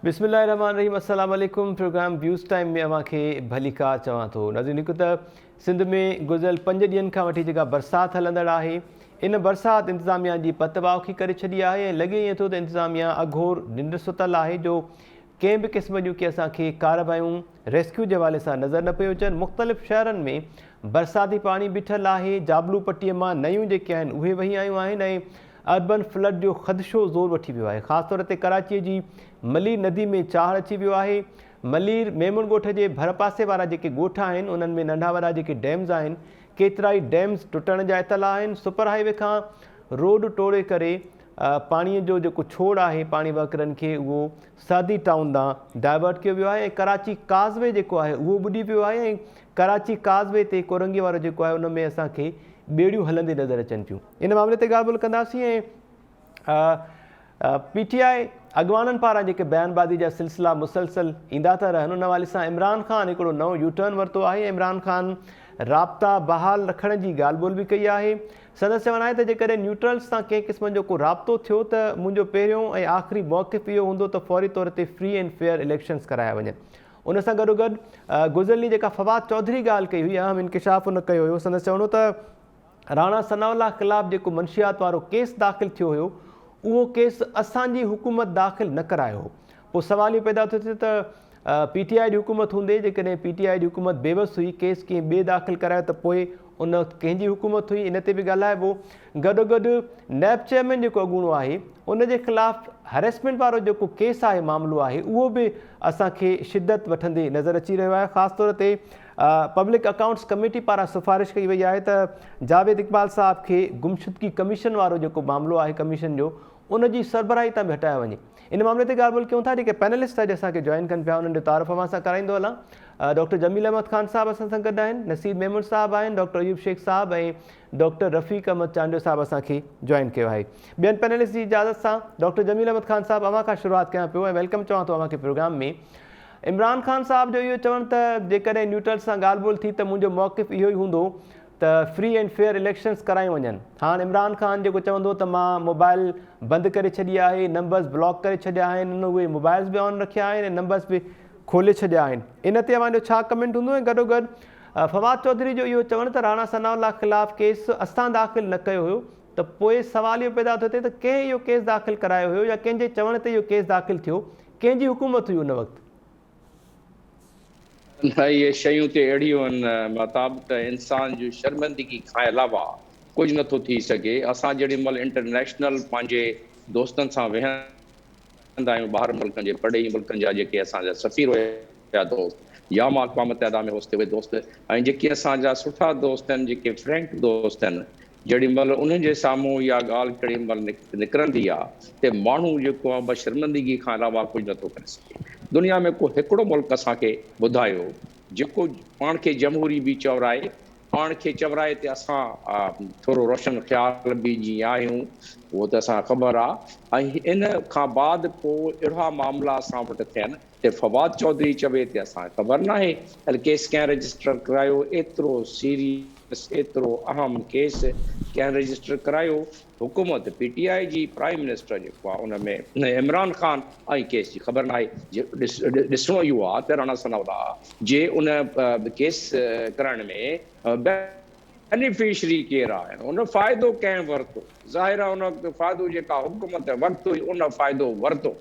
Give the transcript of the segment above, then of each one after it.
بسم الله الرحمن الرحيم السلام عليڪم پروگرام ويوز ٽائيم ۾ اوهان کي ڀليڪار چوان ٿو. ناظرين هڪ ته سنڌ ۾ گذريل 5 ڏينهن کان وٺي جيڪا برسات هلندڙ آهي ان برسات انتظاميا جي پت واوکي ڪري ڇڏي آهي ۽ لڳي ائين ٿو ته انتظاميا اگهور ننڊ ستل آهي جو ڪنهن به قسم جون ڪي اسان کي ڪارروايون ريسڪيو جي حوالي سان نظر نه پيون اچن. مختلف شهرن ۾ برساتي پاڻي بيٺل آهي، جابلو پٽي مان نيون جيڪي آهن اهي وهي آيون آهن ۽ اربن فلڊ جو خدشو زور وٺي ويو آهي. خاص طور تي ڪراچي جي ملير ندي ۾ چاڙهه اچي ويو آهي. ملير ميمڻ ڳوٺ جي ڀرپاسي وارا جيڪي ڳوٺ آهن انهن ۾ ننڍا وڏا جيڪي ڊيمز آهن ڪيترائي ڊيمز ٽٽڻ جا اطلاع آهن. سپر هاء وي کان روڊ ٽوڙي ڪري پاڻي جو جيڪو ڇوڙ آهي پاڻي وهڪرن کي اهو سعدي ٽائون ڏانهن ڊائيورٽ ڪيو ويو آهي ۽ ڪراچي ڪاز وي جيڪو آهي اهو ٻڏي پيو آهي ۽ ڪراچي ڪاز وي تي ڪورنگي وارو جيڪو آهي ان ۾ اسان کي ٻيڙيون هلندي نظر اچن پيون. ان معاملي تي ڳالهه ٻولهه ڪنداسين ۽ پي ٽي آء اڳواڻن پاران جيڪي بيان بازي جا سلسلا مسلسل ايندا ٿا رهن ان حوالي سان عمران خان هڪڙو نئون يوٽرن ورتو آهي. عمران خان رابطا بحال رکڻ جي ڳالهه ٻولهه به ڪئي آهي. سندس چوڻ آهي ته جيڪڏهن نيوٽرلز سان ڪنهن قسم جو ڪو رابطو ٿيو ته منهنجو پهريون ۽ آخري موقف اهو هوندو ته فوري طور تي فري اينڊ فيئر اليڪشنز ڪرايا وڃن. ان سان گڏوگڏ گذريل ڏينهن جيڪا فواد چوڌري ڳالهه ڪئي هئي اهم انڪشاف ان ڪيو هيو. سندس چوڻ هو ته راڻا ثناء الله خلاف جيڪو منشيات وارو ڪيس داخل ٿيو هيو اهو ڪيس اسان جي حڪومت داخل نه ڪرايو هو. پوء سوال اهو پيدا ٿو ٿئي ته پي ٽي آء جي حڪومت هوندي جيڪڏهن پي ٽي آء جي حڪومت بيوس هئي ڪيس ڪنهن ٻئي داخل ڪرايو ته پوء ان وقت ڪنهن جي حڪومت هئي ان تي به ڳالهائبو. گڏوگڏ نيب چيئرمين جيڪو اڳوڻو آهي ان جي خلاف هريسمينٽ وارو جيڪو ڪيس آهي معاملو آهي اهو به اسان کي شدت وٺندي نظر اچي رهيو آهي. خاص طور تي پبلڪ اڪائونٽس ڪميٽي پاران سفارش ڪئي وئي آهي ته جاويد اقبال صاحب کي گمشدگي ڪميشن وارو جيڪو معاملو آهي ڪميشن جو ان جي سربراهي تان به هٽايو وڃي. ان معاملي تي ڳالهه ٻولهه ڪيون ٿا جيڪي پينلسٽ اڄ اسان کي جوائن ڪن پيا انهن جو تعارف اوهان سان ڪرائيندو هلان. ڊاڪٽر جميل احمد خان صاحب اسان سان گڏ آهن، نصير ميمڻ صاحب آهن، ڊاڪٽر ايوب شيخ صاحب ۽ ڊاڪٽر رفيق احمد چانڊيو صاحب اسان کي جوائن ڪيو آهي. ٻين پينلسٽ جي اجازت سان ڊاڪٽر جميل احمد خان صاحب اوهان کان شروعات ڪيان پيو ۽ welcome چوان ٿو اوهان کي پروگرام ۾. عمران خان صاحب جو اهو چوڻ ته جيڪڏهن نيوٽرل سان ڳالهه ٻولهه ٿي ته منهنجو موقف اهو ئي هوندو ته فري اينڊ فيئر اليڪشنز ڪرايون وڃن. هاڻ عمران خان جيڪو چوندو ته مان موبائل بند ڪري ڇڏي آهي، نمبرز بلاڪ ڪري ڇڏيا آهن، ان اهي موبائلز به آن رکيا آهن ۽ نمبرز به کولي ڇڏيا آهن. ان تي اوهان جو ڇا ڪمينٽ هوندو ۽ گڏوگڏ فواد چوڌري جو اهو چوڻ ته راڻا ثناء الله خلاف ڪيس اسان داخل نه ڪيو هيو ته پوء سوال اهو پيدا ٿو ٿئي ته ڪنهن اهو ڪيس داخل ڪرايو هيو يا ڪنهن جي چوڻ تي اهو ڪيس داخل ٿيو، ڪنهن جي حڪومت هئي ان وقت؟ اهي شيون ته اهڙيون آهن مهتاب ته انسان جي شرمندگي کان علاوه ڪجهه نٿو ٿي سگهي. اسان جيڏي مهل انٽرنيشنل پنهنجي دوستن سان ويهندا آهيون ٻاهر ملڪن جي پرڏيهي ملڪن جا جيڪي اسان جا سفير هيا دوست يا مان اقوام متحده ۾ هوس ته اهي دوست ۽ جيڪي اسان جا سٺا دوست آهن جيڪي فرينڪ دوست آهن جيڏي مهل انهن جي سامهون اها ڳالهه ڪهڙي مهل نڪرندي آ ته ماڻهو جيڪو آ بس شرمندگي کان علاوه ڪجهه نٿو ڪري سگهي. دنيا ۾ ڪو هڪڙو ملڪ اسان کي ٻڌايو جيڪو پاڻ کي جمهوري به چورائي، پاڻ کي چورائي ته اسان ٿورو روشن خيال به جيئن آهيون اهو ته اسان کي خبر آ ۽ ان کان بعد پوء اهڙا معاملا اسان وٽ ٿين ته فواد چوڌري چوي ته اسان کي خبر ناهي ته ڪيس ڪنهن رجسٽر ڪرايو، ايترو سيريس ايترو اهم ڪيس ڪنهن رجسٽر ڪرايو، حڪومت پي ٽي آء جي پرائم منسٽر جيڪو آهي ان ۾ عمران خان ۽ ڪيس جي خبر ناهي، ڏسڻو اهو آهي ته راڻا ثناء الله جي ان ڪيس ڪرائڻ ۾ بينيفشري ڪير آهي، ان فائدو ڪنهن ورتو، ظاهر آهي ان وقت فائدو جيڪا حڪومت وقت هئي ان فائدو ورتو.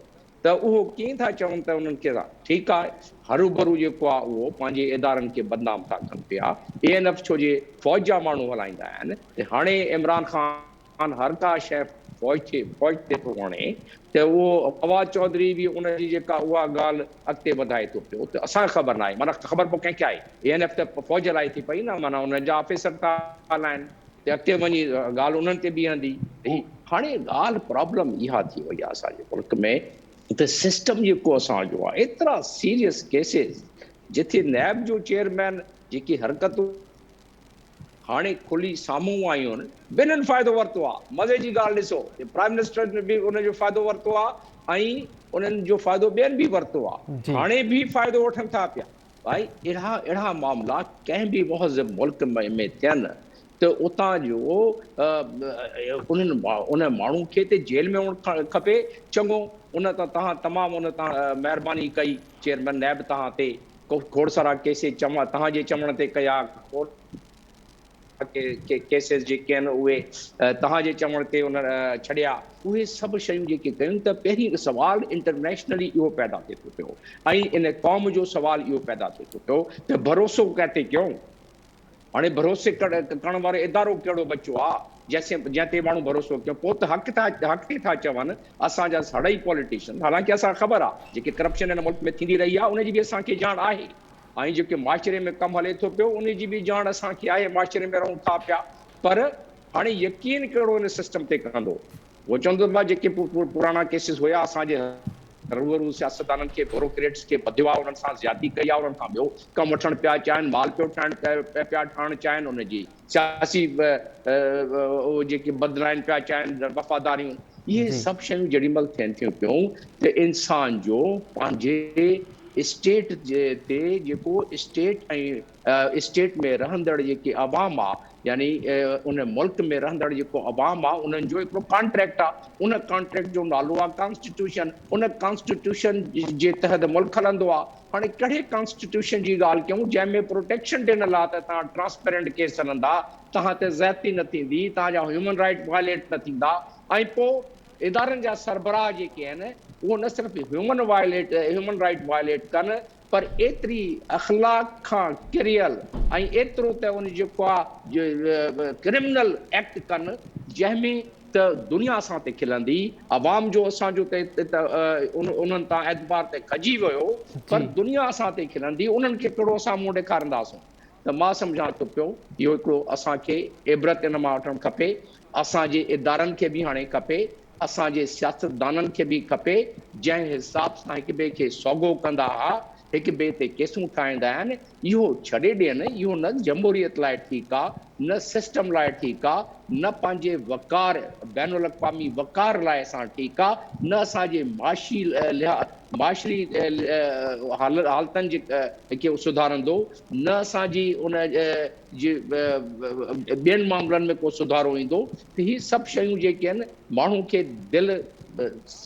ته اهو ڪيئن ٿا چون ته انهن کي ٺيڪ آهي هروڀرو جيڪو آهي اهو پنهنجي ادارن کي بدنام ٿا ڪن پيا اي اين ايف ڇو جي فوج جا ماڻهو هلائيندا آهن ته هاڻي عمران خان هر ڪا شيء فوج کي فوج تي ٿو هڻي ته اهو فواد چوڌري به ان جي جيڪا اها ڳالهه اڳتي وڌائي ٿو پيو ته اسان کي خبر ناهي معنيٰ خبر پوء ڪنهن کي آهي اي اين ايف ته فوج هلائي ٿي پئي نه معنيٰ انهن جا آفيسر ٿا هلائن ته اڳتي وڃي ڳالهه انهن تي بيهندي. هاڻي ڳالهه پرابلم اها ٿي وئي آهي اسان جي ملڪ ۾ ته سسٽم جيڪو اسان جو آهي ايترا سيريس ڪيسز جتي نيب جو چيئرمين جيڪي حرڪتون هاڻي کلي سامهون آيون آهن ٻنهن فائدو ورتو آهي مزي جي ڳالهه ڏسو ته پرائم منسٽر به ان جو فائدو ورتو آهي ۽ انهن جو فائدو ٻين به ورتو آهي هاڻي به فائدو وٺن ٿا پيا. ڀائي اهڙا اهڙا معاملا ڪنهن به مهذب ملڪ ۾ ٿين ته اتان جو انهن ان ماڻهو کي ته جيل ۾ هئڻ کپي چڱو ان تان توهان تمام ان تان مهرباني ڪئي چيئرمين نيب توهان تي کوڙ سارا ڪيسز چوان توهان جي چوڻ تي ڪيا کوڙ ڪيسز جيڪي آهن اهي توهان جي چوڻ تي ان ڇڏيا اهي سڀ شيون جيڪي ڪيون ته پهرين سوال انٽرنيشنلي اهو پيدا ٿئي ٿو پيو ۽ ان قوم جو سوال اهو پيدا ٿئي ٿو پيو ته ڀروسو ڪنهن تي ڪيون هاڻي ڀروسي ڪرڻ وارو ادارو ڪهڙو بچو آ جنهن تي ماڻهو ڀروسو ڪيون پوء ته حق ٿا حق تي ٿا چون اسان جا سڙئي پوليٽيشن حالانڪه اسان کي خبر آ جيڪي ڪرپشن هن ملڪ ۾ ٿيندي رهي آ ان جي به اسان کي ڄاڻ آهي ۽ جيڪي معاشري ۾ ڪم هلي ٿو پيو ان جي به ڄاڻ اسان کي آهي معاشري ۾ رهون ٿا پيا پر هاڻي يقين ڪهڙو ان سسٽم تي ڪندو هو چوندو ته جيڪي پراڻا ڪيسز هيا اسان جي روبرو سياستدانن کي بيوروڪريٽس کي ٻڌيو آهي انهن سان زيادتي ڪئي آهي انهن کان ٻيو ڪم وٺڻ پيا چاهين مال پيو ٺاهڻ پيا ٺاهڻ چاهين ان جي سياسي جيڪي بدلائن پيا چاهين وفاداريون اهي سڀ شيون جيڏي مهل ٿين ٿيون پيون ته انسان جو پنهنجي اسٽيٽ تي جيڪو اسٽيٽ ۽ اسٽيٽ ۾ رهندڙ جيڪي عوام آ يعني ان ملڪ ۾ رهندڙ جيڪو عوام آ انهن جو هڪڙو ڪانٽريڪٽ آ ان ڪانٽريڪٽ جو نالو آ ڪانسٽيٽيوشن ان ڪانسٽيٽيوشن جي تحت ملڪ هلندو آ هاڻي ڪهڙي ڪانسٽيٽيوشن جي ڳالهه ڪيون جنهن ۾ پروٽيڪشن ڏنل آ ته توهان ٽرانسپيرنٽ ڪيس هلندا توهان تي زيادتي نه ٿيندي توهان جا هيومن رائيٽ وائليٽ نه ٿيندا ۽ پوء ادارن جا سربراهه جيڪي آهن اهو نه صرف human violet human right violet ڪن پر ايتري اخلاق کان ڪريل ۽ ايترو ته ان جيڪو آ ڪرمنل ايڪٽ ڪن جنهن ۾ ته دنيا اسان تي کلندي عوام جو اسان جو ته انهن تان اعتبار ته کڄي ويو پر دنيا اسان تي کلندي انهن کي ڪهڙو اسان منهن ڏيکارنداسون ته مان سمجهان ٿو پيو اهو هڪڙو اسان کي عبرت ان مان وٺڻ کپي اسان جي ادارن کي به هاڻي کپي اسان جي سياستدانن کي به کپي جنهن حساب سان هڪ ٻئي کي سوگهو ڪندا ها هڪ ٻئي تي ڪيسون ٺاهيندا آهن اهو ڇڏي ڏين اهو نه جمهوريت لاء ٺيڪ آ نه سسٽم لاء ٺيڪ آ نه پنهنجي وقار بين الاقوامي وقار لاء اسان ٺيڪ آ نه اسان جي معاشي معاشري حالتن جي کي سڌارندو نه اسان جي ان جي ٻين معاملن ۾ ڪو سڌارو ايندو ته هي سڀ شيون جيڪي آهن ماڻهو کي دل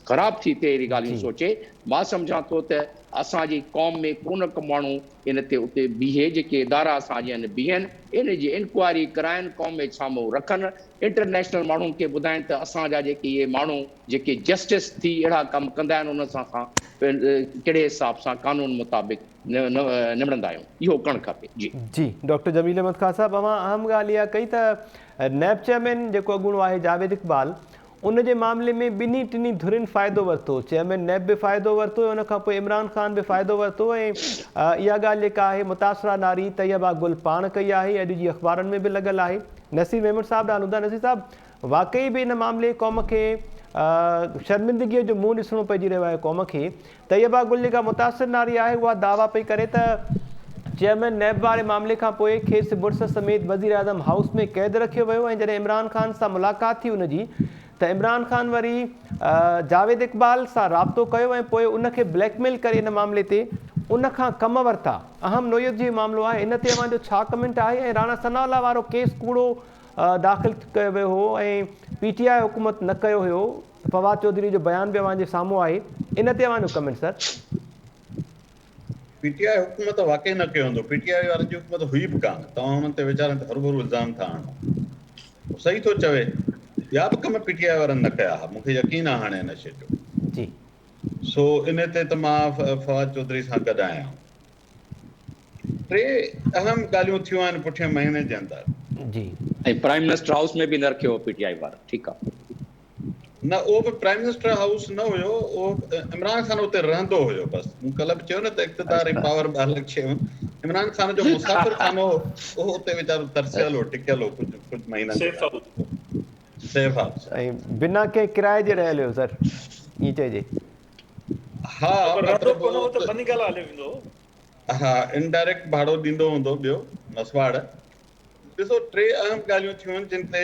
خراب ٿي ٿئي اهڙي ڳالهيون سوچي مان سمجهان ٿو ته اسان جي قوم ۾ ڪو نه ڪو ماڻهو ان تي اتي بيهي جيڪي ادارا اسان جي آهن بيهن ان جي انڪوائري ڪرائن قوم جي سامهون رکن انٽرنيشنل ماڻهن کي ٻڌائن ته اسان جا جيڪي اهي ماڻهو جيڪي جسٽس ٿي اهڙا ڪم ڪندا آهن انهن سان اسان ڪهڙي حساب سان قانون مطابق نبڙندا آهيون اهو ڪرڻ کپي جي. جي ڊاڪٽر جميل احمد خان صاحب اوهان اهم ڳالهه اها ڪئي ته نيب چيئرمين جيڪو اڳوڻو آهي جاويد اقبال ان جي معاملي ۾ ٻنهي ٽنهي ڌرين فائدو ورتو چيئرمين نيب به فائدو ورتو ۽ ان کان پوء عمران خان به فائدو ورتو ۽ اها ڳالهه جيڪا آهي متاثره ناري طيبه گل پاڻ ڪئي آهي اڄ جي اخبارن ۾ به لڳل آهي نصير ميمڻ صاحب ڏانهن هلون ٿا نصير صاحب واقعي به ان معاملي قوم کي شرمندگيء جو منهن ڏسڻو پئجي رهيو آهي قوم کي طيبه گل جيڪا متاثر ناري آهي اها دعويٰ پئي ڪري ته چيئرمين نيب واري معاملي کان پوء کيس مڙس سميت وزيراعظم هائوس ۾ قيد رکيو ويو ۽ جڏهن عمران خان سان ملاقات ٿي ان جي ته عمران خان وري جاويد اقبال سان رابطو ڪيو ۽ پوء ان کي بليڪ ميل ڪري ان معاملي تي ان کان ڪم ورتا اهم نوعيت جو هي معاملو آهي ان تي اوهان جو ڇا ڪمينٽ آهي ۽ راڻا ثناء الله وارو ڪيس ڪوڙو داخل ڪيو ويو هو ۽ پي ٽي آء حڪومت نه ڪيو هيو فواد چوڌري جو بيان به اوهان جي سامهون آهي ان تي اوهان جو comment sir. P T I حڪومت واقعي نه ڪيو هوندو پي ٽي آء وارن جي حڪومت هئي به ڪانه توهان انهن تي ويچارن تي هروڀرو الزام ٿا هڻو هو صحيح ٿو چوي ٻيا به ڪم پي ٽي آء وارن نه ڪيا ها مون کي يقين آهي هاڻي ان شي جو جي. سو ان تي ته مان فواد چوڌري سان گڏ آهيان. ٽي اهم ڳالهيون ٿيون آهن پٺئين مهيني جي اندر. جي. ۽ پرائم منسٽر هائوس ۾ به نه رکيو هو پي ٽي آء وارن ٺيڪ آ. نه اهو به پرائم منسٽر هائوس نه هيو اهو عمران خان اتي رهندو هيو بس مون ڪلهه به چيو نه ته اقتدار ۽ پاور ٻه الڳ شيون عمران خان جو مسافر خانو هو اهو اتي ويچارو ترسيل هو ٽڪيل هو ڪجهه ڪجهه مهينن جي سيف لاء هائوس. Safe house. ۽ بنا ڪنهن ڪرائي جي رهيل هيو سر ائين چئجي. ها پر رهندو مطلب ڪونه هو ته بني گالا هليو ويندو هو. ها انڊائريڪٽ ڀاڙو ڏيندو هوندو ٻيو مسواڙ. ڏسو ٽي اهم ڳالهيون ٿيون آهن جن تي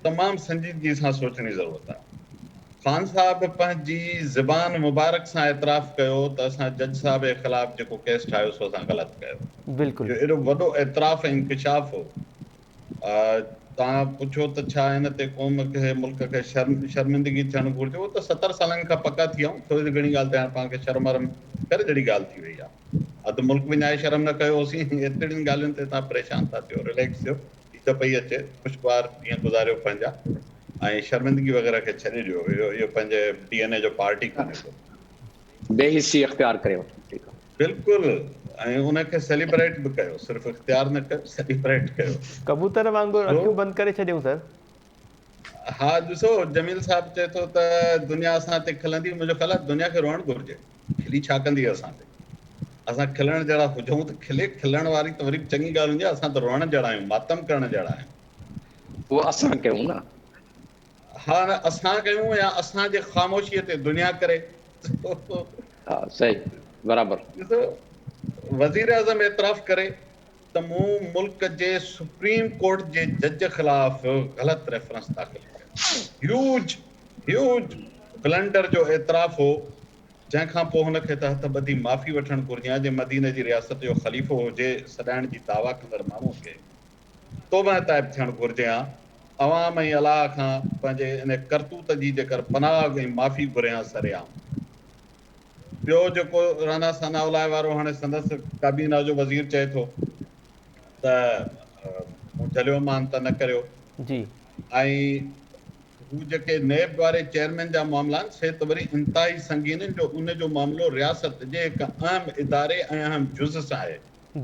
تمام سنجيدگي سان سوچڻ جي ضرورت آهي. خان صاحب پنهنجي زبان مبارڪ سان اعتراف ڪيو ته اسان جج صاحب جي خلاف جيڪو ڪيس ٺاهيو سو اسان غلط ڪيو. بلڪل. اهو ايڏو وڏو اعتراف ۽ انڪشاف هو. توهان پڇو ته ڇا ان تي قوم کي ملڪ کي شرم شرمندگي ٿيڻ گهرجي اهو ته 70 سالن کان پڪا ٿي ويا آهيون ٿوري گهڻي ڳالهه تي هاڻي پاڻ کي شرم ورم ڪري جهڙي ڳالهه ٿي وئي آهي اڌ ملڪ وڃائي شرم نه ڪيو هوسين ايترين ڳالهين تي توهان پريشان ٿا ٿيو رليڪس ٿيو عيد پئي اچي خوشگوار ڏينهن گذاريو پنهنجا ۽ شرمندگي وغيره کي ڇڏي ڏيو اهو اهو پنهنجي ڊي اين اي جو پارٽ ئي ڪونهي ڪو. بي حسي اختيار ڪري وٺو ٺيڪ آ. بلڪل ۽ ان کي سيليبريٽ به ڪيو صرف اختيار نه ڪيو سيليبريٽ ڪيو. ڪبوتر وانگر سو اکيون بند ڪري ڇڏيون سر. ها ڏسو جميل صاحب چئي ٿو ته دنيا اسان تي کلندي منهنجو خيال آهي دنيا کي روئڻ گهرجي کلي ڇا ڪندي اسان تي اسان کلڻ جهڙا هجون ته کلي کلڻ واري ته وري به چڱي ڳالهه هوندي آهي اسان ته روئڻ جهڙا آهيون ماتم ڪرڻ جهڙا آهيون. اهو اسان ڪيون نه. ها نه اسان ڪيون يا اسان جي خاموشيء تي دنيا ڪري. ها صحيح برابر. ڏسو وزيراعظم اعتراف ڪري ته مون ملڪ جي سپريم ڪورٽ جي جج خلاف غلط ريفرنس داخل ڪيو. هيوج هيوج بلنڊر جو اعتراف هو جنهن کان پوء هن کي ته هٿ ٻڌي معافي وٺڻ گهرجي ها جي مديني جي رياست جو خليفو هجي سڏائڻ جي دعويٰ ڪندڙ ماڻهو کي توبه تائب ٿيڻ گهرجي ها، عوام ۽ الله کان پنهنجي ان ڪرتوت جي جيڪر پناهه ۽ معافي گهري ها سرعام. ٻيو جيڪو رانا ثناء الله وارو هاڻي سندس ڪابينا جو وزير چئي ٿو ته مون جهليومان ته نه ڪريو. جي. ۽ هو جيڪي نيب واري چيئرمين جا معاملا آهن سي ته وري انتهائي سنگين آهن جو ان جو معاملو رياست جي هڪ اهم اداري ۽ اهم جز سان آهي.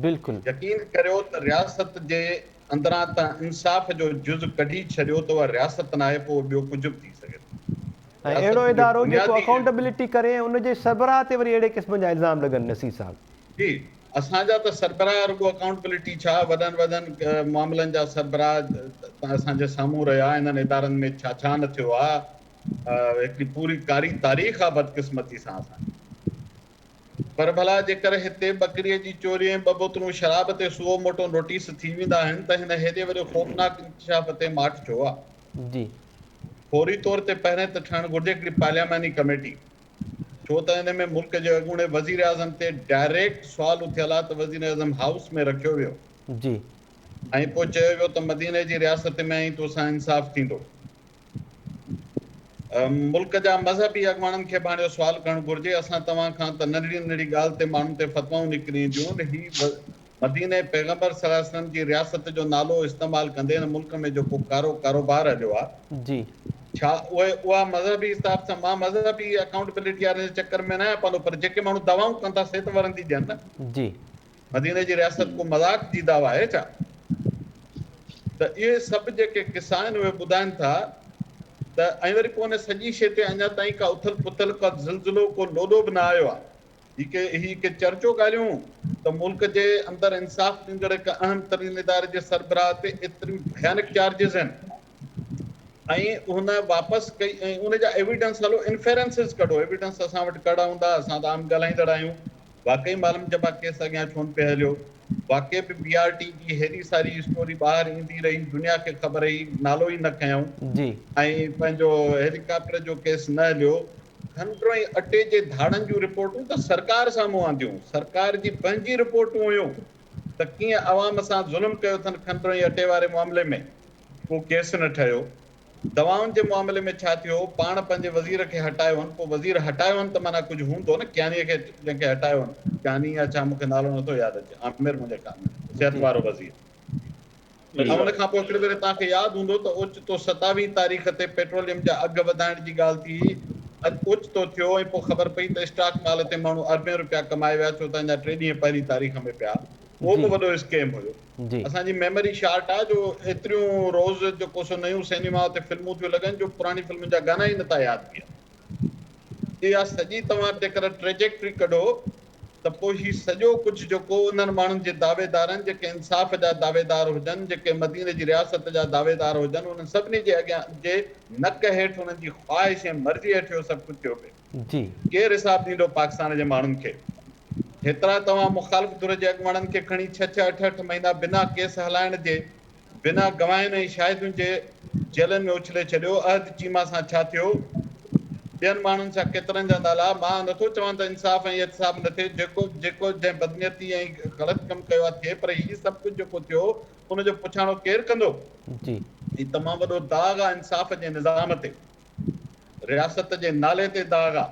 بلڪل. يقين ڪريو ته رياست جي اندران تان انصاف جو جز ڪڍي ڇڏيو ته اها رياست ناهي پوء ٻيو ڪجهه به ٿي سگهي ٿو. ۽ اهڙو رياست جو ادارو جيڪو بنيادي اڪائونٽبلٽي ڪري ۽ ان جي سربراهه تي وري اهڙي قسم جا الزام لڳن نصير صاحب. جي اسان جا ته سربراهه رڳو اڪائونٽبلٽي ڇا وڏن وڏن معاملن جا سربراهه ته اسان جي سامهون رهيا انهن ادارن ۾ ڇا ڇا نه ٿيو آ هڪڙي پوري ڪاري تاريخ آ بدقسمتي سان اسان جي. پر ڀلا جيڪر هتي ٻڪريء جي چوري ۽ ٻه بوتلون شراب تي سوئو موٽو نوٽيس ٿي ويندا آهن ته هن هيڏي وڏي خوفناڪ انڪشاف تي ماٺ ڇو آ؟ جي. فوري طور تي پهرين ته ٺهڻ گهرجي هڪڙي پارلياماني ڪميٽي. ڇو ته ان ۾ ملڪ جي اڳوڻي وزيراعظم تي ڊائريڪٽ سوال اٿيل آ ته وزيراعظم هائوس ۾ رکيو ويو. جي. ۽ پوء چيو ويو ته مديني جي رياست ۾ آهين توسان انصاف ٿيندو. ملڪ جا مذهبي اڳواڻن کي به هاڻي اهو سوال ڪرڻ گهرجي، اسان توهان کان ته ننڍڙي ننڍڙي ڳالهه تي ماڻهن تي فتوائون نڪري اينديون، هي مديني پيغمبر صلي الله عليه وسلم جي رياست جو نالو استعمال ڪندي هن ملڪ ۾ جيڪو ڪارو ڪاروبار هليو آهي، جي. ڇا اهي اها مذهبي حساب سان مان مذهبي اڪائونٽبلٽي واري چڪر ۾ ناهيان پوندو پر جيڪي ماڻهو دعوائون ڪن ٿا سي ته ورندي ڏين نه. جي. مديني جي رياست ڪو مذاق جي دعويٰ آهي ڇا؟ ته اهي سڀ جيڪي قصا آهن اهي ٻڌائن ٿا ته ۽ وري پوء ان سڄي شيء تي اڃا تائين ڪا اٿل پٿل، ڪا زلزلو، ڪو لوڏو به نه آيو آهي. هي ڪي هي ڪي چرچو ڳالهيون ته ملڪ جي اندر انصاف ڏيندڙ هڪ اهم ترين اداري جي سربراهه تي ايتريون ڀيانڪ چارجز آهن ۽ هن واپس ڪئي ۽ ان جا ايويڊنس هلو انفيرنسز ڪڍو ايويڊنس اسان وٽ ڪهڙا هوندا اسان ته عام ڳالهائيندڙ آهيون واقعي مالم جبا ڪيس اڳيان ڇونه پئي هليو؟ واقعي به بي آر ٽي جي هيڏي ساري اسٽوري ٻاهر ايندي رهي دنيا کي خبر هئي نالو ئي نه کنيائون جي. ۽ پنهنجو هيليڪاپٽر جو ڪيس نه هليو. کنڊ ۽ اٽي جي ڌاڙن جون رپورٽون ته سرڪار سامهون آنديون سرڪار جي پنهنجي رپورٽون هيون ته ڪيئن عوام سان ظلم ڪيو اٿن کنڊ ۽ اٽي واري معاملي ۾ ڪو ڪيس نه ٺهيو. دوائن جي معاملي ۾ ڇا ٿيو، پاڻ پنهنجي وزير کي هٽايو هن، پوء وزير هٽايو هن ته معنيٰ ڪجهه هوندو نه، ڪيانيء کي جنهن کي هٽايو هن، ڪياني يا ڇا مون کي نالو نٿو ياد اچي، عامر منهنجي خيال ۾ صحت وارو وزير. ۽ ان کان پوء هڪڙي ڀيري توهان کي ياد هوندو ته اوچتو ستاويهين تاريخ تي پيٽروليم جا اگهه وڌائڻ جي ڳالهه ٿي، اوچتو ٿيو ۽ پوء خبر پئي ته اسٽاڪ مال تي ماڻهو اربين رپيا ڪمائي ويا ڇو ته اڃا ٽي ڏينهن پهرين تاريخ ۾ پيا، اهو به وڏو اسڪيم هيو. اسان جي ميموري شارٽ آ جو ايتريون روز جيڪو سو نيون سئنيما تي فلمون ٿيون لڳن جو پراڻي فلمن جا گانا ئي نٿا ياد بيهن. اها سڄي توهان جيڪر ٽريجيڪٽري ڪڍو ته پوء هي سڄو ڪجهه جيڪو انهن ماڻهن جي دعويدارن جيڪي انصاف جا دعويدار هجن جيڪي مديني جي رياست جا دعويدار هجن انهن سڀني جي اڳيان جي نڪ هيٺ انهن جي خواهش ۽ مرضي هيٺ اهو سڀ ڪجهه ٿيو پئي. جي. ڪير حساب ڏيندو پاڪستان جي ماڻهن کي؟ هيترا توهان مخالف ڌر جي اڳواڻن کي کڻي ڇهه ڇهه اٺ اٺ مهينا بنا ڪيس هلائڻ جي، بنا گواهين ۽ شاهدين جي جيلن ۾ اڇلي ڇڏيو، احد چيما سان ڇا ٿيو؟ ٻين ماڻهن سان ڪيترن جا نالا؟ مان نٿو چوان ته انصاف ۽ احتساب نه ٿئي، جيڪو جيڪو جنهن بدنيتي ۽ غلط ڪم ڪيو آهي ٿئي پر هي سڀ ڪجهه جيڪو ٿيو ان جو پڇاڻو ڪير ڪندو؟ جي. هي تمام وڏو داغ آ انصاف جي نظام تي، رياست جي نالي تي داغ آ.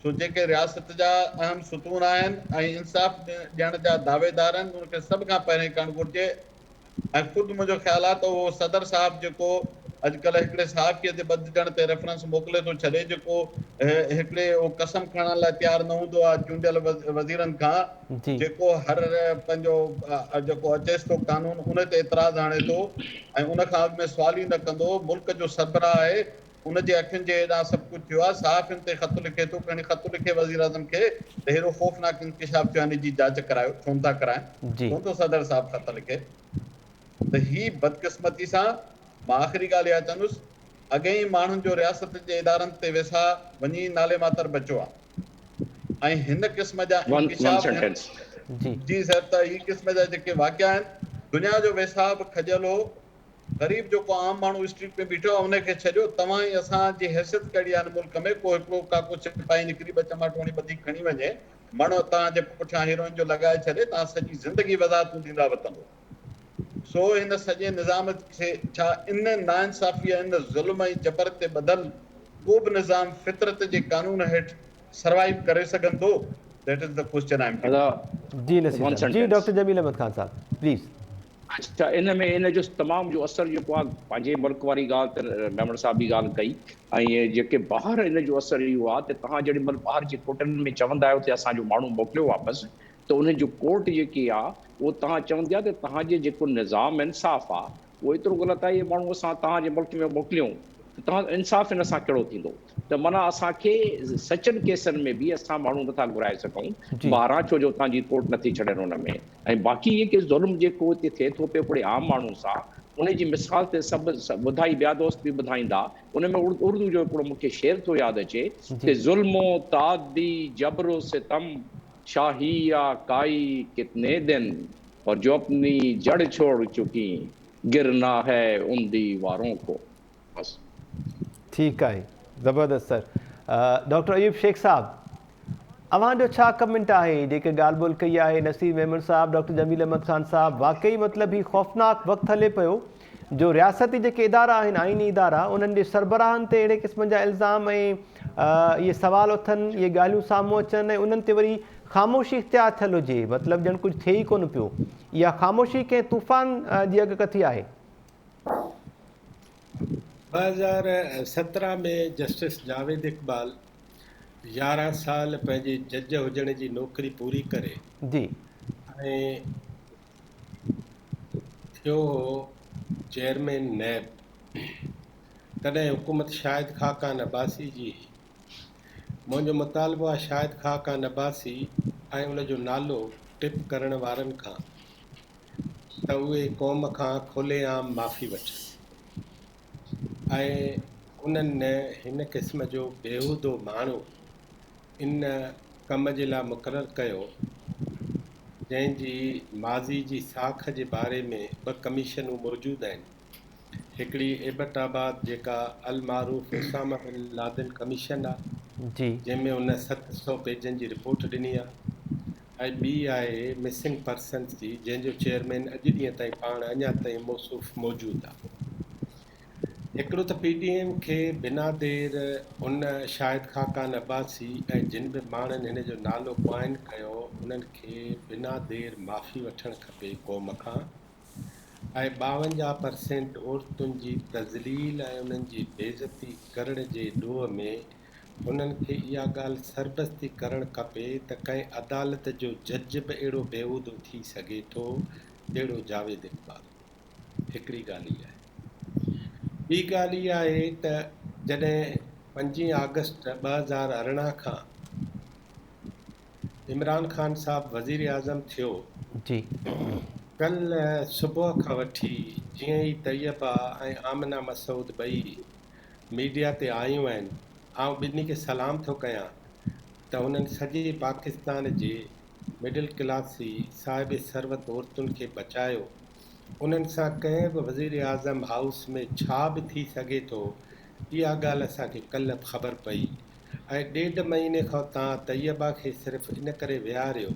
سو جيڪي رياست جا اهم ستون آهن ۽ انصاف ڏيڻ جا دعويدار آهن انهن کي سڀ کان پهرين ڪرڻ گهرجي ۽ خود منهنجو خيال آهي ته اهو صدر صاحب جيڪو اڄڪلهه هڪڙي صحافيء تي ٻڌجڻ تي ريفرنس موڪلي ٿو ڇڏي جيڪو هڪڙي اهو قسم کڻڻ لاء تيار نه هوندو آهي چونڊيل وزيرن کان جيڪو هر پنهنجو جيڪو اچيس ٿو قانون ان تي اعتراض آڻي ٿو ۽ ان کان اڳ ۾ سوال ئي نه ڪندو ملڪ جو سربراهه آهي ان جي اکين جي هيڏانهن سڀ ڪجهه ٿيو آهي، صحافين تي خط لکي ٿو، کڻي خط لکي وزيراعظم کي ته هيڏو خوفناڪ انڪشاف ٿيو آهي ان جي جاچ ڪرايو، ڇو نٿا ڪرائين، ڇو نٿو صدر صاحب خط لکي ته هي بدقسمتي سان مان آخري ڳالهه اها چوندس اڳي ئي ماڻهن جو رياست جي ادارن تي ويساهه وڃي نالي ماتر بچيو آهي ۽ هن قسم جا انڪشاف جي سر ته هي قسم جا جيڪي واقعا آهن دنيا جو ويساهه به کڄيل هو. غريب جو ڪو عام ماڻهو اسٽريٽ ۾ بيٺو آهي ان کي ڇڏيو توهان ۽ اسان جي حيثيت ڪهڙي آهي هن ملڪ ۾ ڪو هڪڙو ڪاڪو سپاهي نڪري ٻه چماٽون هڻي ٻڌي کڻي وڃي مڻ توهان جي پٺيان هيروئن جو لڳائي ڇڏي توهان سڄي زندگي وضاحتون ڏيندا وتندو سو هن سڄي نظام کي ڇا ان ناانصافي ۽ ان ظلم ۽ جبر تي ٻڌل ڪو به نظام فطرت جي قانون هيٺ سروائيو ڪري سگهندو that is the question I am giving. جي نصير صاحب جي ڊاڪٽر جميل احمد خان صاحب پليز. اڇا ان ۾ ان جو تمام جو اثر جيڪو آهي پنهنجي ملڪ واري ڳالهه ته ميمڻ صاحب به ڳالهه ڪئي ۽ جيڪي ٻاهر ان جو اثر اهو آهي ته توهان جيڏي مهل ٻاهر جي ڪورٽن ۾ چوندا آهيو ته اسان جو ماڻهو موڪليو واپس ته انهن جو ڪورٽ جيڪي آهي اهو توهان چوندي آهي ته توهان جي جيڪو نظام انصاف آهي اهو ايترو غلط آهي اهي ماڻهو اسان توهان جي ملڪ ۾ موڪليون ته توهان انصاف ان سان ڪهڙو ٿيندو ته معنيٰ اسان کي سچن ڪيسن ۾ به اسان ماڻهو نٿا گهرائي سگهون ٻاهران ڇو جو اتان جي ڪورٽ نٿي ڇڏين ان ۾ ۽ باقي اهي ڪي ظلم جيڪو اتي ٿئي ٿو پيو هڪڙي عام ماڻهو سان ان جي مثال ته سڀ ٻڌائي ٻيا دوست به ٻڌائيندا ان ۾ اردو جو هڪڙو مون کي شعر ٿو ياد اچي ته ظلم و تعدي جبر و ستم شاهي آ ڪائي ڪتني دن اور جو اپني جڙ ڇوڙ چڪي گرنا هي ان ديوارون ڪو. بس. ٺيڪ آهي زبردست سر ڊاڪٽر ايوب شيخ صاحب اوهان جو ڇا ڪمينٽ آهي جيڪي ڳالهه ٻولهه ڪئي آهي نصير ميمڻ صاحب ڊاڪٽر جميل احمد خان صاحب واقعي مطلب هي خوفناڪ وقت هلي پيو جو رياستي جيڪي ادارا آهن آئيني ادارا انهن جي سربراهن تي اهڙي قسم جا الزام ۽ اهي سوال اٿن اهي ڳالهيون سامهون اچن ۽ انهن تي وري خاموشي اختيار ٿيل هجي مطلب ڄڻ ڪجهه ٿئي ئي ڪونه پيو اها خاموشي ڪنهن طوفان جي اڳڪٿي آهي. 2017 ۾ جسٽس جاويد اقبال 11 سال پنهنجي جج هجڻ جي نوڪري پوري ڪري جي. ۽ ٿيو هو چيئرمين نيب تڏهن حڪومت شاهد خاقان عباسي جي هئي. منهنجو مطالبو آهي شاهد خاقان عباسي ۽ ان جو نالو ٽپ ڪرڻ وارن کان ته اهي قوم کان کلي عام معافي وٺن ۽ انهن هن قسم جو بيهودو ماڻهو ان ڪم جي لاء مقرر ڪيو جنهن جي ماضي جي ساک جي باري ۾ ٻه ڪميشنون موجود آهن هڪڙي ايبٽ آباد جيڪا المعروف اسامه بن لادن ڪميشن آهي جنهن ۾ ان 700 پيجن جي رپورٽ ڏني آهي ۽ ٻي آهي مسنگ پرسنز جي جنهن جو چيئرمين اڄ ڏينهن تائين پاڻ اڃا تائين موصوف موجود آ. هڪڙو ته پي ڊي ايم کي بنا دير ان شاهد خاقان عباسي ۽ جن به ماڻهن هن جو نالو ڪوائن ڪيو انهن کي بنا دير معافي وٺڻ کپي قوم کان ۽ 52 پرسينٽ عورتن جي تذليل ۽ انهن جي بيعزتي ڪرڻ جي ڏوهه ۾ هنن کي اها ڳالهه سربستي ڪرڻ کپي ته ڪنهن عدالت جو جج به اهڙو بيهودو ٿي سگهي ٿو جهڙو جاويد اقبال. هڪڙي ڳالهه اها آهي. ٻي ڳالهه اها آهي ته جڏهن پنجين آگسٽ 2018 کان عمران خان صاحب وزيراعظم ٿيو، جي. ڪلهه صبح کان وٺي جيئن ئي طيبه ۽ آمنه مسعود ٻئي ميڊيا تي آيون آهن آئون ٻنهي کي سلام ٿو ڪيان ته هنن سڄي پاڪستان جي مڊل ڪلاسي صاحب ثروت عورتن کي بچايو انهن سان ڪنهن به وزيراعظم هائوس ۾ ڇا به ٿي سگهي ٿو اها ڳالهه اسان کي ڪلهه خبر پئي ۽ ڏيڍ مهيني کان تان طيبه کي صرف ان ڪري ويهاريو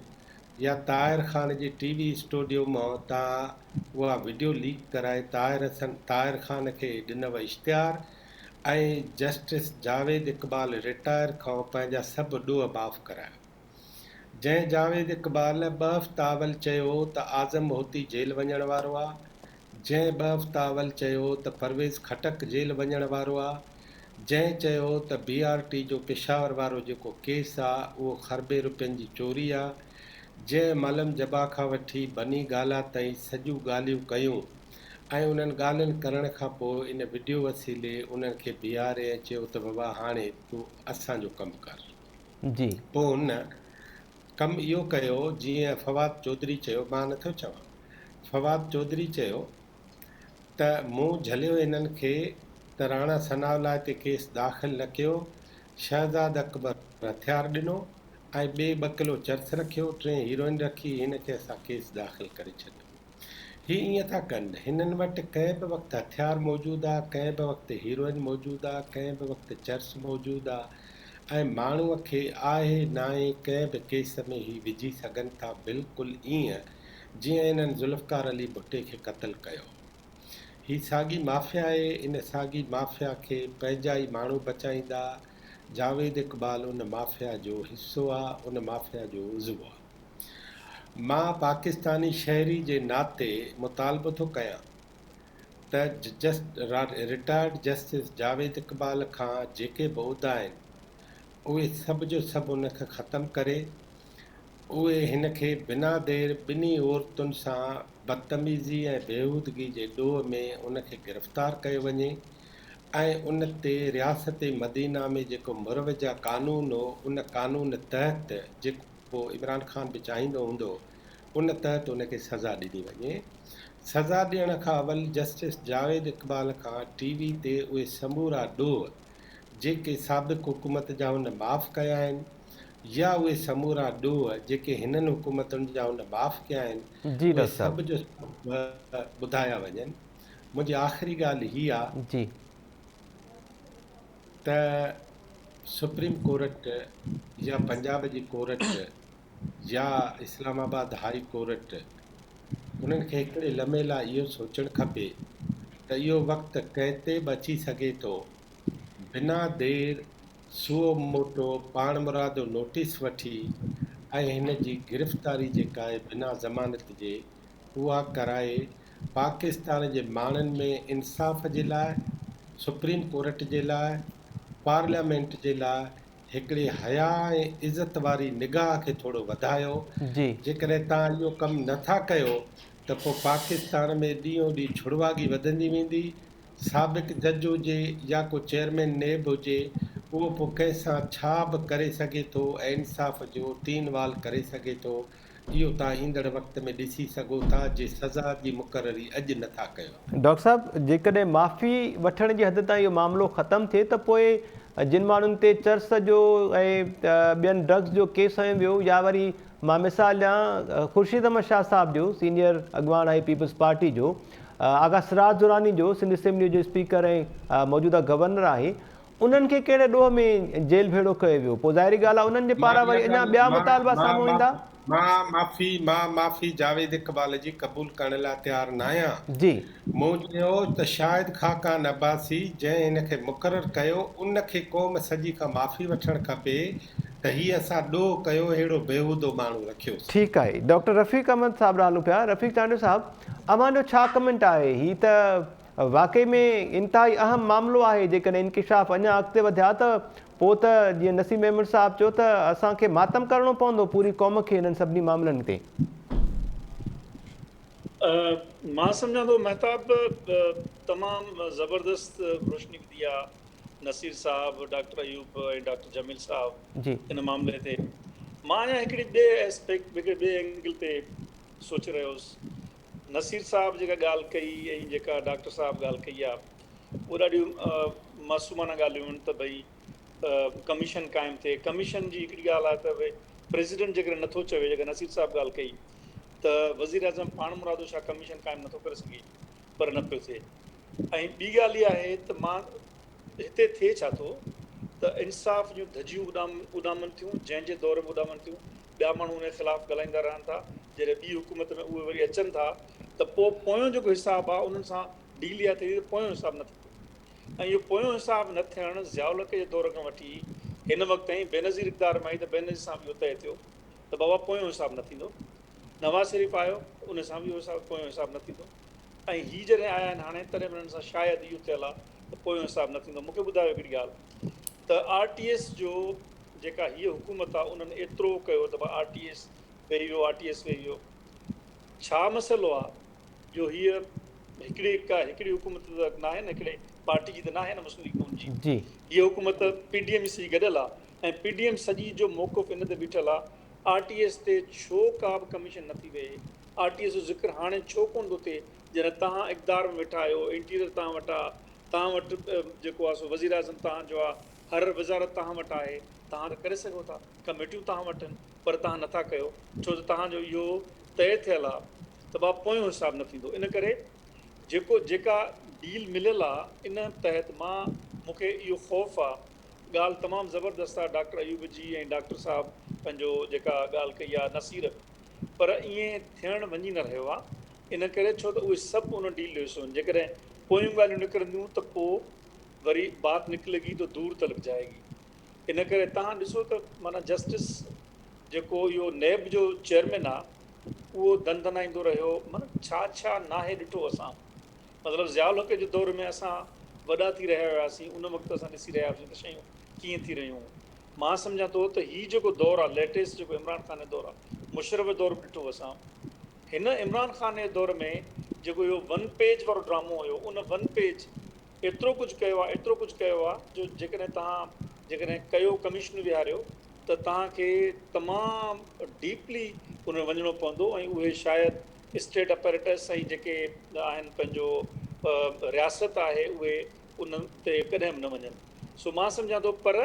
يا طاهر خان جي ٽي وي اسٽوڊيو مان تان اها وڊيو ليڪ ڪرائي طاهر حسن طاهر خان کي ڏنو اشتهار ۽ جسٽس جاويد اقبال رٽائر کان پنهنجا سڀ ڏوهه معاف ڪرايا. جنهن جاويد اقبال ٻه هفتا اول چيو ته اعظم هوتي جيل وڃڻ وارو آ، جنهن ٻه هفتا اول چيو ته پرويز خٽڪ جيل وڃڻ وارو آ، جنهن چيو ته بي آر ٽي جو پشاور وارو جيڪو ڪيس آ اهو خربين روپين جي چوري آ، جنهن ملم جبا کان وٺي بني گالا تائين سڄيون ڳالهيون ڪيون ۽ انهن ڳالهين ڪرڻ کان پوء ان وڊيو وسيلي انهن کي بيهاري ۽ چيو ته بابا هاڻي تون اسان جو ڪم ڪر. جي. پوء هن ڪم اهو ڪيو جيئن فواد چوڌري چيو مان نٿو چوان فواد چوڌري چيو ته مون جهليو هنن کي ته راڻا ثناء الله تي ڪيس داخل نه ڪيو، شهزاد اڪبر هٿيار ڏنو ۽ ٻئي ٻه ڪلو چرس رکيو، ٽئين هيروئن رکي، هن کي اسان ڪيس داخل ڪري ڇڏيو. هي ائين ٿا ڪن، هنن وٽ ڪنهن به وقت هٿيار موجود آ، ڪنهن به وقت هيروئن موجود آ، ڪنهن به وقت چرس موجود آ ۽ ماڻهوء کي آهي ناهي ڪنهن به ڪيس ۾ هي وجهي سگهن ٿا، بلڪل ائين جيئن انهن ذوالفقار علي ڀٽي کي قتل ڪيو. هي ساڳي مافيا آهي، ان ساڳي مافيا کي پنهنجا ئي ماڻهو بچائيندا، جاويد اقبال ان مافيا جو حصو آ، ان مافيا جو عضوو آ. مان پاڪستاني شهري جي ناتي مطالبو ٿو ڪيان ته رٽائرڊ جسٽس جاويد اقبال کان جيڪي به عهدا آهن اهي سڀ جو سڀ ان کان ختم ڪري اهي هن کي بنا دير ٻنهي عورتن سان بدتميزي ۽ بيهودگي جي ڏوهه ۾ ان کي گرفتار ڪيو وڃي ۽ ان تي رياست مدينه ۾ جيڪو مروجه قانون هو ان قانون تحت جيڪو عمران خان به چاهيندو هوندو ان تحت ان کي سزا ڏني وڃي. سزا ڏيڻ کان اول جسٽس جاويد اقبال کان ٽي وي تي اهي سمورا ڏوهه جيڪي سابق حڪومت جا هن معاف ڪيا آهن يا اهي سمورا ڏوهه جيڪي هنن حڪومتن جا هن معاف ڪيا آهن جي اهي ڊاڪٽر صاحب. سڀ جو سڀ ٻڌايا وڃن. منهنجي آخري ڳالهه هي آ جي. ته سپريم ڪورٽ يا پنجاب جي ڪورٽ يا اسلام آباد هائي ڪورٽ انهن کي هڪڙي لمحي لاء اهو سوچڻ کپي ته اهو وقت ڪنهن تي به اچي سگهي ٿو. بنا دير سوئو موٽو پاڻمرادو نوٽيس وٺي ۽ هن جي گرفتاري جيڪا آهي بنا ضمانت جي اها ڪرائي پاڪستان جي ماڻهن ۾ انصاف جي لاء، سپريم ڪورٽ جي لاء، پارليامينٽ جي لاء هڪڙي حياء ۽ عزت واري نگاهه کي ٿورو وڌايو. جي. جيڪڏهن توهان اهو ڪم نه ٿا ڪيو ته پوء پاڪستان ۾ ڏينهون ڏينهن ڇڙواڳي وڌندي ويندي. سابق جج هجي يا ڪو چيئرمين نيب هجي اهو پوء ڪنهن سان ڇا به ڪري سگهي ٿو ۽ انصاف جو تين وال ڪري سگهي ٿو. اهو توهان ايندڙ وقت ۾ ڏسي سگهو ٿا جي سزا جي مقرري اڄ نه ٿا ڪيو. ڊاڪٽر صاحب جيڪڏهن معافي وٺڻ جي حد تائين اهو معاملو ختم ٿئي ته پوء جن ماڻهن تي چرس جو ۽ ٻين ڊرگس جو ڪيس هنيو ويو يا وري مان مثال ڏيان خورشيد احمد شاهه صاحب جو سينيئر اڳواڻ آهي پيپلز پارٽي جو آغا سراج دراني جو سنڌ اسيمبلي جو اسپيڪر ۽ موجوده گورنر آهي انهن کي ڪهڙي ڏوهه ۾ جيل ڀيڙو ڪيو ويو؟ پوء ظاهري ڳالهه آهي انهن جي مان پاران اها وري اڃا ڳالهه ٻيا مان مطالبا مان سامهون ايندا. مان معافي مان معافي جاويد اقبال جي قبول ڪرڻ لاء تيار ناهيان. جي. مون چيو ته شاهد خاقان عباسي جنهن هن کي مقرر ڪيو ان کي قوم سڄي کان معافي وٺڻ کپي ته هي اسان ڏوهه ڪيو ههڙو بيهودو ماڻهو رکيوسين. ٺيڪ آهي ڊاڪٽر رفيق احمد صاحب ڏانهن هلون پيا رفيق چانڊيو صاحب اوهان جو ڇا ڪمينٽ آهي هي ته واقعي ۾ انتهائي اهم معاملو آهي جيڪڏهن انڪشاف اڃا اڳتي وڌيا ته پوء ته جيئن نسيم ميمڻ صاحب چيو ته اسان کي ماتم ڪرڻو پوندو پوري قوم کي انهن سڀني معاملن تي. مان سمجهان ٿو مهتاب تمام زبردست روشني وڌي آ نصير صاحب ڊاڪٽر ايوب ۽ ڊاڪٽر جميل صاحب جي. ان معاملي تي مان اڃا هڪڙي ٻئي اسپيڪٽ هڪڙي ٻئي اينگل تي سوچي رهيو هوس نصير صاحب جيڪا ڳالهه ڪئي ۽ جيڪا ڊاڪٽر صاحب ڳالهه ڪئي آ اهي ڏاڍيون معصومانه ڳالهيون آهن ته ڀئي ڪميشن قائم ٿئي ڪميشن جي هڪڙي ڳالهه آهي ته ڀئي پريزيڊنٽ جيڪڏهن نٿو چوي جيڪا نصير صاحب ڳالهه ڪئي ته وزير اعظم پاڻمرادو ڇا ڪميشن قائم نٿو ڪري سگهي پر نه پيو ٿئي ۽ ٻي ڳالهه اها آهي ته مان هتي ٿئي ڇا ٿو ته انصاف جون ڌڄيون اڏامن ٿيون جنهن جي دور ۾ اڏامن ٿيون. ٻيا ماڻهو ان جي خلاف ڳالهائيندا رهن ٿا، جڏهن ٻي حڪومت ۾ اهي وري اچن ٿا ته پوء پويون جيڪو حساب آهي انهن سان ڊيل اها ٿئي ٿي ته پويون حساب نه ٿيندو ۽ اهو پويون حساب نه ٿيڻ ضياء الحق جي دور کان وٺي هن وقت تائين بينظير اقتدار ۾ آئي ته بينظير سان به اهو طئي ٿيو ته بابا پويون حساب نه ٿيندو، نواز شريف آيو ته ان سان به اهو حساب پويون حساب نه ٿيندو ۽ هي جڏهن آيا آهن هاڻي تڏهن به انهن سان شايد اهو ٿيل آهي ته پويون حساب نه ٿيندو. مون کي ٻڌايو هڪڙي ڳالهه ته آر ٽي ايس جو جيڪا هيء حڪومت آ انهن ايترو ڪيو ته آر ٽي ايس ويهي ويو آر ٽي ايس ويهي ويو ڇا مسئلو آ جو هيء هڪڙي ڪا هڪڙي حڪومت ته ناهي نه هڪڙي پارٽي جي ته ناهي نه مسلم ليگ نون جي جي. هيء حڪومت پي ڊي ايم سڄي گڏيل آ ۽ پي ڊي ايم سڄي جو موقف ان تي بيٺل آ آر ٽي ايس تي ڇو ڪا به ڪميشن نه ٿي ويهي آر ٽي ايس جو ذڪر هاڻي ڇو ڪونه ٿو ٿئي جڏهن توهان اقتدار ۾ ويٺا آهيو انٽيريئر توهان وٽ آ توهان وٽ جيڪو آ سو وزيراعظم توهان جو آ هر وزارت توهان وٽ آهي، توهان ته ڪري سگهو ٿا، ڪميٽيون توهان وٽ آهن، پر توهان نٿا ڪيو، ڇو ته توهان جو اهو طئي ٿيل آهي ته بابا پويون حساب نه ٿيندو، ان ڪري جيڪو جيڪا ڊيل مليل آهي ان تحت مان مون کي اهو خوف آهي، ڳالهه تمام زبردست آهي ڊاڪٽر ايوب جي ۽ ڊاڪٽر صاحب پنهنجو جيڪا ڳالهه ڪئي آهي نصير پر ائين ٿيڻ وڃي نه رهيو آهي، ان ڪري ڇو ته اهي سڀ ان ڊيل جو حصو آهن، جيڪڏهن پويون ڳالهيون نڪرنديون ته پوء وري بات نڪلي گي تو دور تلڪ جائي گي ان ڪري تهان ڏسو ته معنيٰ جسٽس جيڪو اهو نيب جو چيئرمين آ اهو دندنائيندو رهيو معنيٰ ڇا ڇا ناهي ڏٺو اسان مطلب ضياء الحق جي دور ۾ اسان وڏا ٿي رهيا هياسين ان وقت اسان ڏسي رهيا هياسين ته شيون ڪيئن ٿي رهيون مان سمجهان ٿو ته هي جيڪو دور آ ليٽيسٽ جيڪو عمران خان جو دور آ مشرف جو دور به ڏٺو اسان هن عمران خان جي دور ۾ جيڪو اهو ون پيج وارو ڊرامو هيو ان ون پيج ايترو ڪجهه ڪيو آهي ايترو ڪجهه ڪيو آهي جو جيڪڏهن توهان جيڪڏهن ڪيو ڪميشن ويهاريو ته توهان کي تمام ڊيپلي ان ۾ وڃڻو پوندو ۽ اهي شايد اسٽيٽ اپريٽس ۽ جيڪي آهن پنهنجو رياست آهي اهي ان تي ڪڏهن به نه وڃن سو مان سمجهان ٿو پر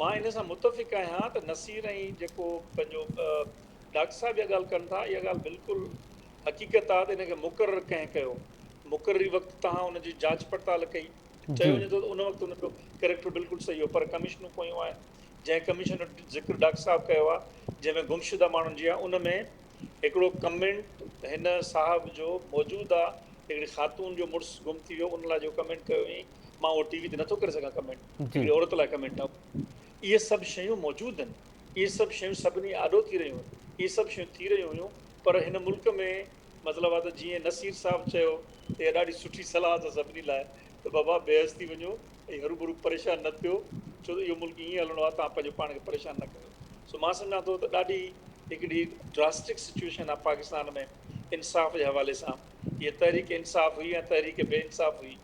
مان ان سان متفق آهيان ته نصير ۽ جيڪو پنهنجو ڊاڪٽر صاحب اها ڳالهه ڪن ٿا اها ڳالهه بلڪل حقيقت آهي ته ان کي مقرر ڪنهن ڪيو؟ مقرري وقت توهان ان جي جاچ پڙتال ڪئي؟ چيو وڃي ٿو ته ان وقت ان جو ڪريڪٽر بلڪل صحيح هو پر ڪميشنون پويون آهن جنهن ڪميشن جو ذڪر ڊاڪٽر صاحب ڪيو آهي جنهن ۾ گمشده ماڻهن جي آهي ان ۾ هڪڙو ڪمينٽ هن صاحب جو موجود آهي هڪڙي خاتون جو مڙس گم ٿي ويو ان لاء جو ڪمينٽ ڪيو هئائين مان اهو ٽي وي تي نٿو ڪري سگهان ڪمينٽ هڪڙي عورت لاء ڪمينٽ آهي اهي سڀ شيون موجود آهن اهي سڀ شيون سڀني آڏو ٿي رهيون آهن اهي سڀ شيون ٿي رهيون هيون پر هن ملڪ ۾ مطلب آ ته جيئن نصير صاحب چيو ته اها ڏاڍي سٺي صلاح اٿس سڀني لاء ته بابا بيحس ٿي وڃو ۽ هروڀرو پريشان نه ٿيو ڇو ته اهو ملڪ ائين هلڻو آ توهان پنهنجو پاڻ کي پريشان نه ڪيو سو مان سمجهان ٿو ته ڏاڍي هڪڙي ڊراسٽڪ سچوئيشن آ پاڪستان ۾ انصاف جي حوالي سان هيء تحريڪ انصاف هئي يا تحريڪ بي انصاف هئي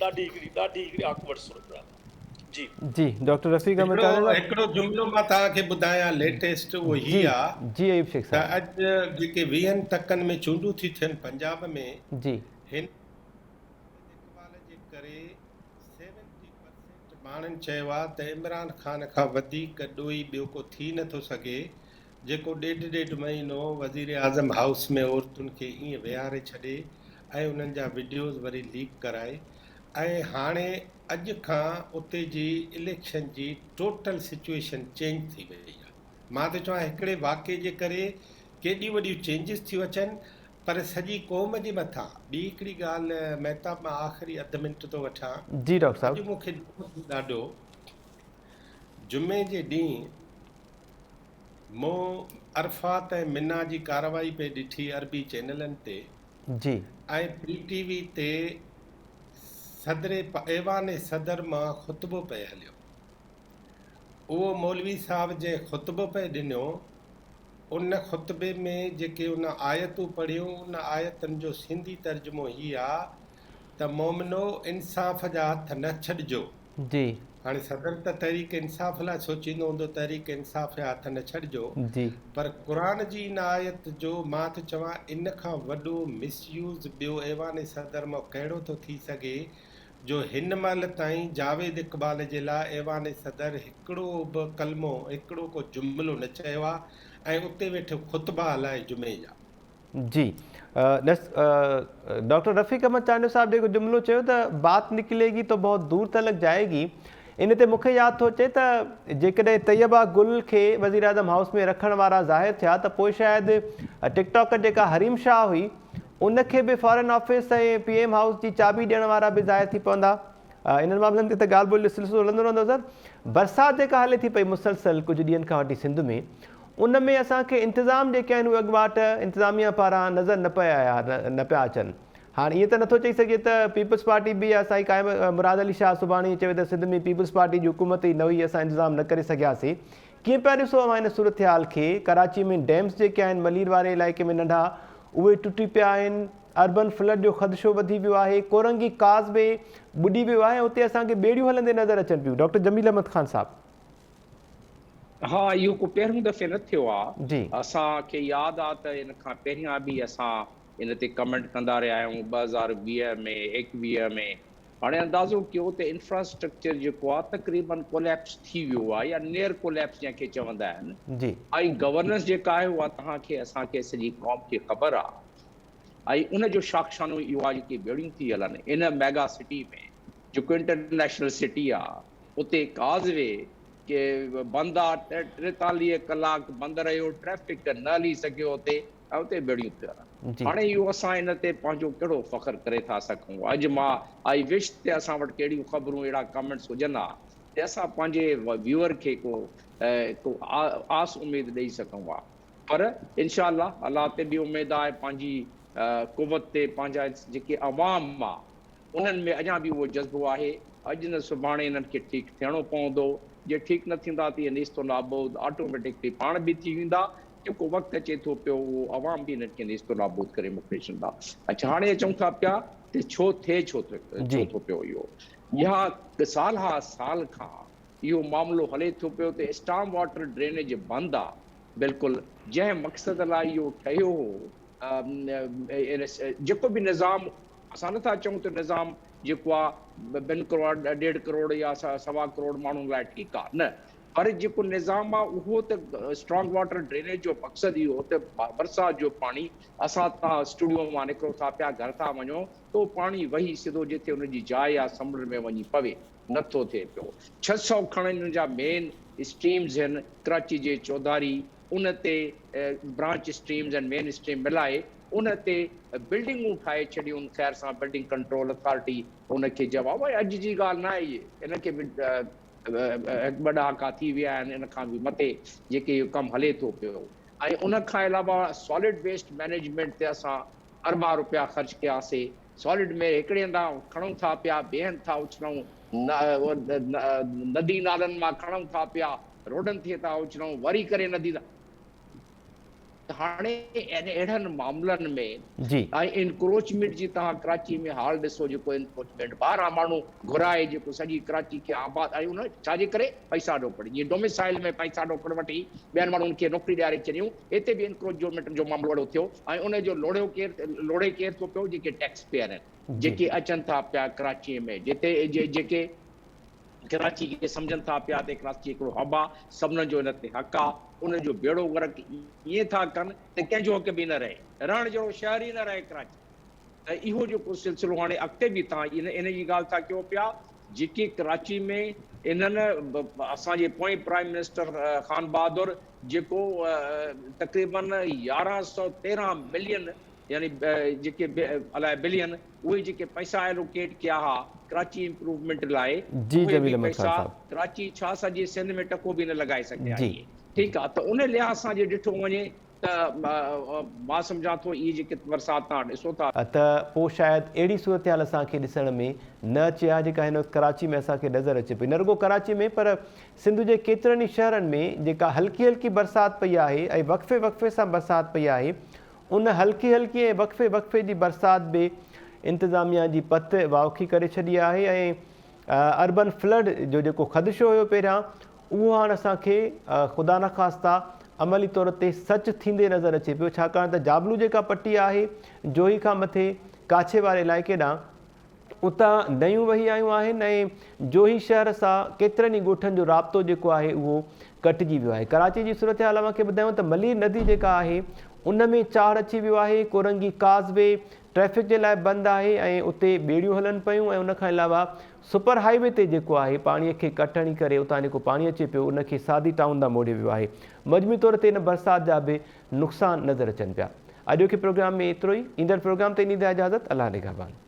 ڏاڍي هڪڙي ڏاڍي هڪڙي آڪورڊ صورتحال آ. جي. جي ڊاڪٽر رفيق احمد چانڊيو صاحب. هڪڙو جملو مان توهان کي ٻڌايان ليٽيسٽ اهو هي جي آ جي ايوب شيخ ته صاحب. اڄ جيڪي ويهن تڪن ۾ چونڊون ٿي ٿين پنجاب ۾ جي. هن اقبال جي ڪري سيونٽي پرسينٽ ماڻهن چيو آ ته عمران خان کان وڌيڪ ڏوهي ٻيو ڪو ٿي نه ٿو سگهي جيڪو ڏيڍ ڏيڍ مهينو وزيراعظم هائوس ۾ عورتن کي ائين ويهاري ڇڏي ۽ انهن جا وڊيوز وري ليڪ ڪرائي ۽ هاڻي اڄ کان اتي جي اليڪشن جي ٽوٽل سچوئيشن چينج ٿي وئي آهي. مان ٿو چوان هڪڙي واقعي جي ڪري ڪيڏيون وڏيون چينجز ٿيون اچن پر سڄي قوم جي مٿان. ٻي هڪڙي ڳالهه مهتاب مان آخري اڌ منٽ ٿو وٺان. جي ڊاڪٽر صاحب. اڄ مون کي ڏک ٿيو ڏاڍو جمعي جي ڏينهن مون عرفات ۽ منيٰ جي ڪارروائي پئي ڏٺي عربي چينلن تي. جي. ۽ پي ٽي وي تي صدر ايوان صدر مان خطبو پئي هليو. اهو مولوي صاحب جنهن خطبو پئي ڏنو، ان خطبي ۾ جيڪي ان آيتون پڙهيون، ان آيتن جو سنڌي ترجمو هي آ ته مومنو انصاف جا هٿ نه ڇڏجو. جي. هاڻي صدر ته تحريڪ انصاف لاء سوچيندو هوندو تحريڪ انصاف جا هٿ نه ڇڏجو جي. پر قرآن جي ان آيت جو مان ٿو چوان ان کان وڏو مس يوز ٻيو ايوان صدر مان ڪهڙو ٿو ٿي سگهي جو هن مهل تائين جاويد اقبال جي لاء ايوان صدر هڪڙو به ڪلمو هڪڙو ڪو جملو نه چيو آ ۽ اتي ويٺو خطبا هلائي جمعي جا. جي ڊاڪٽر رفيق احمد چانڊيو صاحب جيڪو جملو چيو ته بات نڪلي گي تو بهت دور تلڪ جائي گي. ان تي مون کي ياد ٿو اچي ته جيڪڏهن طيبه گل کي وزيراعظم هائوس ۾ رکڻ وارا ظاهر ٿيا ته پوء شايد ٽڪ ٽاڪر جيڪا حريم شاهه هئي ان کي به foreign office ۽ P M house جي چاٻي ڏيڻ وارا به ظاهر ٿي پوندا. انهن معاملن تي ته ڳالهه ٻولهه جو سلسلو هلندو رهندو سر. برسات جيڪا هلي ٿي پئي مسلسل ڪجهه ڏينهن کان وٺي سنڌ ۾ ان ۾ اسان کي انتظام جيڪي آهن اهي اڳواٽ انتظاميا پاران نظر نه پيا آيا نه پيا اچن. هاڻ ائين ته نٿو چئي سگهجي ته پيپلز پارٽي به يا سائين قائم مراد علي شاهه سڀاڻي ائين چوي ته سنڌ ۾ پيپلز پارٽي جي حڪومت ئي نه هئي اسان انتظام نه ڪري سگهياسي. ڪيئن پيا ڏسو اوهان ان صورتحال کي؟ ڪراچي ۾ ڊيمز جيڪي آهن ملير واري علائقي ۾ ننڍا اهي ٽٽي پيا آهن، اربن فلڊ جو خدشو وڌي ويو آهي، ڪورنگي ڪاز وي ٻڏي ويو آهي ۽ اتي اسان کي ٻيڙيون هلندي نظر اچن پيون. ڊاڪٽر جميل احمد خان صاحب. ها اهو ڪو پهريون دفعي نه ٿيو آ. جي. اسان کي ياد آ ته ان کان پهريان به اسان ان تي ڪمينٽ ڪندا رهيا آهيون 2020 ۾ 21 ۾ هاڻي اندازو ڪيو ته انفراسٽرڪچر جيڪو آ تقريبن ڪوليپس ٿي ويو آ يا نيئر ڪوليپس جنهن کي چوندا آهن جي. ۽ گورننس جيڪا آهي اها توهان کي اسان کي سڄي قوم کي خبر آ ۽ ان جو شاخشانو اهو آ جيڪي ٻيڙيون ٿي هلن ان ميگا سٽي ۾ جيڪو انٽرنيشنل سٽي آ اتي ڪاز وي ڪي بند آ 43 ڪلاڪ بند رهيو ٽريفڪ نه هلي سگهيو اتي ۽ اتي ٻيڙيون پيون هلن. هاڻي اهو اسان ان تي پنهنجو ڪهڙو فخر ڪري ٿا سگهون. اڄ مان آئي وش ته اسان وٽ ڪهڙيون خبرون اهڙا ڪمينٽس هجن ها ته اسان پنهنجي ويوئر کي ڪو ڪو آس اميد ڏئي سگهون ها. پر انشاء الله الله تي به اميد آهي پنهنجي قوت تي پنهنجا جيڪي عوام آ انهن ۾ اڃا به اهو جذبو آهي، اڄ نه سڀاڻي انهن کي ٺيڪ ٿيڻو پوندو، جي ٺيڪ نه ٿيندا ته اهي نيست و نابود آٽوميٽڪلي پاڻ به ٿي ويندا، جيڪو وقت اچي ٿو پيو اهو عوام به انهن کي نيست و نابود ڪري موڪلي ڇڏندا. اڇا هاڻي اچون ٿا پيا ته ڇو ٿئي ڇو ڇو ٿو پيو اهو؟ اها سالها سال کان اهو معاملو هلي ٿو پيو ته اسٽارم واٽر ڊرينيج بند آ، بلڪل جنهن مقصد لاء اهو ٺهيو هو جيڪو به نظام اسان نٿا چئون ته نظام جيڪو آ ٻن ڪروڙ ڏيڍ ڪروڙ يا سوا ڪروڙ ماڻهن لاء ٺيڪ آ نه پر جيڪو نظام آ اهو ته اسٽرانگ واٽر ڊرينيج جو مقصد اهو هو ته برسات جو پاڻي اسان تان اسٽوڊيو مان نڪرو ٿا پيا گهر ٿا وڃو ته اهو پاڻي وهي سڌو جتي ان جي جاء آ سمنڊ ۾ وڃي پوي نٿو ٿئي پيو 600 کڻ ان جا مين اسٽريمز هن ڪراچي جي چوڌاري ان تي برانچ اسٽريمز ۽ مين اسٽريم ملائي ان تي بلڊنگون ٺاهي ڇڏيون خير سان بلڊنگ ڪنٽرول اٿارٽي ان کي جواب ۽ اڄ جي ڳالهه ناهي هي ان کي به هڪ ٻه ڏهاڪا ٿي ويا آهن ان کان به مٿي جيڪي اهو ڪم هلي ٿو پيو ۽ ان کان علاوه سالڊ ويسٽ مئنيجمينٽ تي اسان اربها روپيا خرچ ڪياسي سالڊ ۾ هڪڙي هنڌان کڻون ٿا پيا ٻئي هنڌ ٿا اڇلون ندي نالن مان کڻون ٿا پيا روڊن ٿي ٿا اڇلون وري ڪري ندي ته هاڻي اهڙن معاملن ۾ جي. ۽ انڪروچمينٽ جي توهان ڪراچي ۾ حال ڏسو جيڪو انڪروچمينٽ ٻاهران ماڻهو گهرائي جيڪو سڄي ڪراچي کي آباد ۽ ان ڇا جي ڪري پئسا ڏوڪڙ جيئن ڊوميسائل ۾ پئسا ڏوڪڙ وٺي ٻين ماڻهن کي نوڪري ڏياري ڇڏيون هتي به انڪروچمينٽ جو معاملو اهڙو ٿيو ۽ ان جو لوڙهيو ڪير لوڙهي ڪير ٿو پيو جيڪي ٽيڪس پيئر آهن جيڪي اچن ٿا پيا ڪراچي ۾ جتي جيڪي ڪراچي کي سمجهن ٿا پيا ته ڪراچي هڪڙو حب آ، سڀنن جو ان تي حق آ، ان جو ٻيڙو غرق ائين ٿا ڪن ته ڪنهن جو حق به نه رهي، رهڻ جهڙو شهر ئي نه رهي ڪراچي. ته اهو جيڪو سلسلو هاڻي اڳتي به توهان ان جي ڳالهه ٿا ڪيو پيا، جيڪي ڪراچي ۾ انهن اسان جي پوئين پرائيم منسٽر خان بهادر جيڪو تقريبن 1113 ملين يعني جيڪي الائي بلين اهي جيڪي پئسا ايلوڪيٽ ڪيا ها ڪراچي امپروومينٽ لاء جي اهي جميل به احمد خان پئسا صاحب. ڪراچي ڇا سڄي سنڌ ۾ ٽڪو به نه لڳائي سگهيا جي. اهي ٺيڪ آ ته ان لحاظ سان جي ڏٺو وڃي ته مان سمجهان ٿو اهي جيڪي برسات تان ڏسو ٿا. ته پوء شايد اهڙي صورتحال اسان کي ڏسڻ ۾ نه اچي ها جيڪا هن وقت ڪراچي ۾ اسان کي نظر اچي پئي نه رڳو ڪراچي ۾ پر سنڌ جي ڪيترن ئي شهرن ۾ جيڪا هلڪي هلڪي برسات پئي آهي ۽ وقفي وقفي سان برسات پئي آهي ان هلڪي هلڪي ۽ وقفي وقفي جي برسات به انتظاميا جي پت واوکي ڪري ڇڏي آهي ۽ اربن فلڊ جو جيڪو خدشو هيو پهريان اهو هاڻ اسان کي خدا نخواسته عملي طور تي سچ ٿيندي نظر اچي پيو ڇاڪاڻ ته جابلو جيڪا پٽي آهي جوهي کان مٿي ڪاڇي واري علائقي ڏانهن اتان نيون وهي آيون آهن ۽ جوهي شهر سان ڪيترن ئي ڳوٺن جو رابطو جيڪو آهي اهو ڪٽجي ويو آهي. ڪراچي جي صورتحال اوهان کي ٻڌايون ته ملير ندي جيڪا آهي ان ۾ چاڙهه اچي ويو آهي، ڪورنگي ڪاز وي ٽريفڪ جي لاء بند آهي ۽ اتي ٻيڙيون هلن پيون ۽ ان کان علاوه سپر هاء وي تي جيڪو آهي پاڻي کي ڪٽ هڻي ڪري اتان جيڪو پاڻي اچي پيو ان کي سادي ٽائون ڏانهن موڙيو ويو آهي. مجموعي طور تي ان برسات جا به نقصان نظر اچن پيا. اڄوڪي پروگرام ۾ ايترو ئي ايندڙ پروگرام تائين ڏيندا اجازت الله نگهبان.